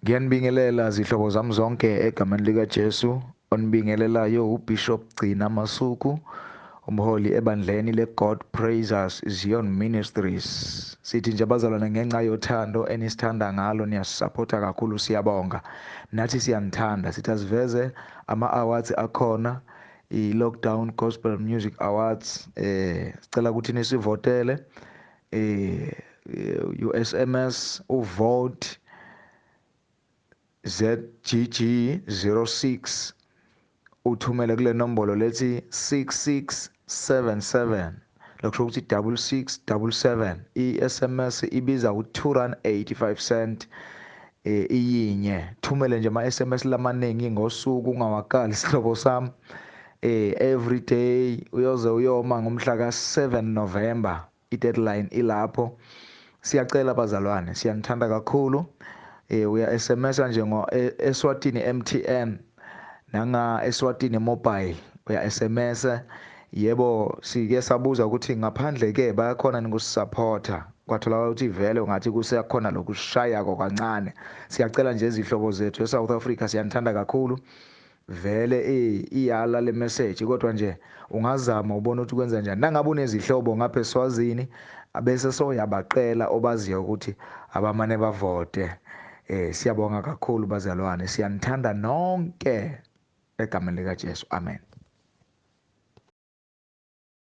Ngiyanibingelela zihlobo zami zonke egameni likaJesu. Onibingelelayo uBishop Gcina Masuku, umholi ebandleni le-God Praisers Zion Ministries. Sithi nje bazalwane, ngenxa yothando enisithanda ngalo, niyasisaphotha kakhulu, siyabonga. Nathi siyanithanda. Sithi asiveze ama-awards akhona, i-Lockdown Gospel Music Awards. Sicela ukuthi nisivotele, u-SMS uvote ZGG 06 uthumele kule nombolo lethi 6677, lokusho ukuthi 6677. I-SMS ibiza u-2 rand 85 cent iyinye. Thumele nje ama-SMS lamaningi ngosuku, ungawakali sihlobo sami, every day uyoze uyoma ngomhla ka-7 November, i-deadline ilapho. Siyacela bazalwane, siyanithanda kakhulu. Uya SMS nje ngo Eswatini MTN nanga Eswatini Mobile, uya SMS. Yebo, sike sabuza ukuthi ngaphandle ke bayakhona nikusupporta, kwatholakala ukuthi vele ungathi kusekhona lokushaya kancane. Siyacela nje izihlobo zethu eSouth Africa, siyanithanda kakhulu. Vele iyala le message, kodwa nje ungazama ubone ukuthi kwenza njani. Nangabe unezihlobo ngapha eSwazini, abese soyabaqela obaziyo ukuthi abamane bavote. Siyabonga kakhulu bazalwane, siyanithanda nonke egameni likaJesu, amen.